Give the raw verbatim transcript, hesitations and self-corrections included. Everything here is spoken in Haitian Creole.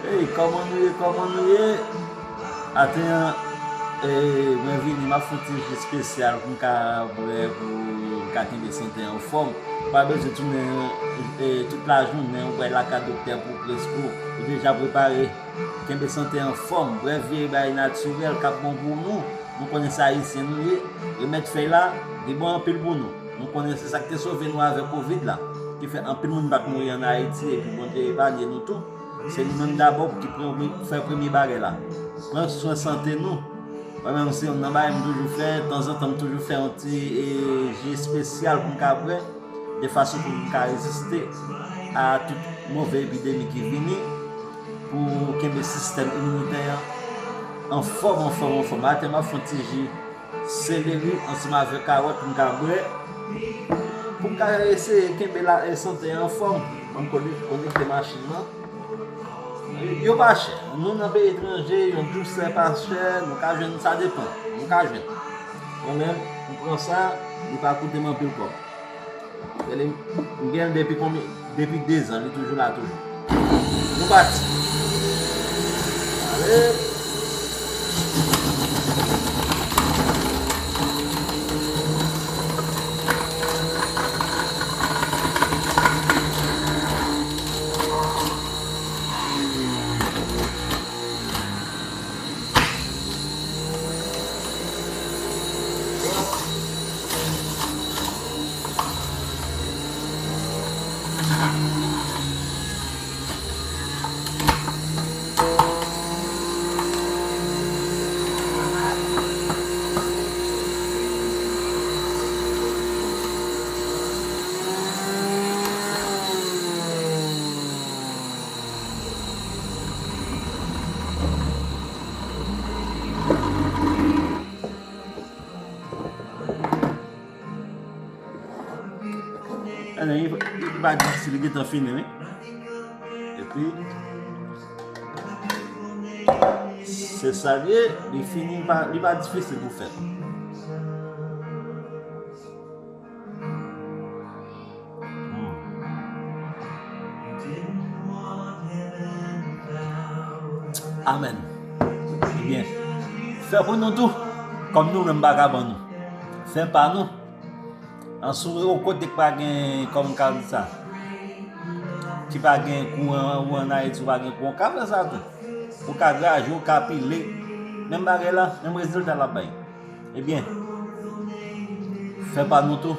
Hey, kòman nou ye? Kòman nou ye? Maten an, eh, mwen vini, m ap fè yon ti ji espesyal pou m ka bwè, pou m ka kenbe sante an anfòm. Ou pa bezwen tounen, eh, tout lajounen, ou pral lakay doktè pou preske ou deja prepare. Kenbe sante an anfòm, bwè vye bagay natirèl k ap bon pou nou. Nou konnen se Ayisyen nou ye, remèd fèy la, li bon anpil pou nou. Nou konnen se sa k te sove nou avèk kovid la, ki fè anpil moun pa t mouri ann Ayiti, epi Bondye epanye nou tou. Se li menm dabò ki premye, fè premye bagay la. Pran swen sante nou. Mwen menm, se youn nan bagay m toujou fè, tanzantan m toujou fè yon ti, eh, ji espesyal pou m ka bwè, de fason pou m ka reziste a tout move epidemi ki vini, pou kenbe sistèm iminitè an anfòm, anfòm, anfòm. Maten, m ap fè yon ti ji seleri ansanm avèk kawòt pou m ka bwè, pou m ka eseye kenbe la, eh, sante an anfòm. Ban m kone-, konekte machin nan. Yo pa chè. Nou nan peyi etranje, yon dousè pa chè, nou ka jwenn, sa depann. Nou ka jwenn. Mwen menm, m pran sa, li pa koute m anpil kòb. Gade, m gen l depi konbyen, depi de zan, li toujou la toujou. Nou pati. Ale. Anyen, li, li pa difisil, li gentan fini, wi. Epi, se sa l ye, li fini, li pa, li pa difisil pou fè. Hmm. Amèn. Ebyen, fè pou nou tou, kòm nou menm pa ka ban nou. Fè pa nou. An sou yon kote k pa gen, kòm m ka di sa, ki pa gen kouran, ou ann Ayiti, ou pa gen kouran, ou ka fè sa tou. Ou ka graje, ou ka pile. Menm bagay la, menm rezilta l ap bay. Ebyen, fè pa nou tou.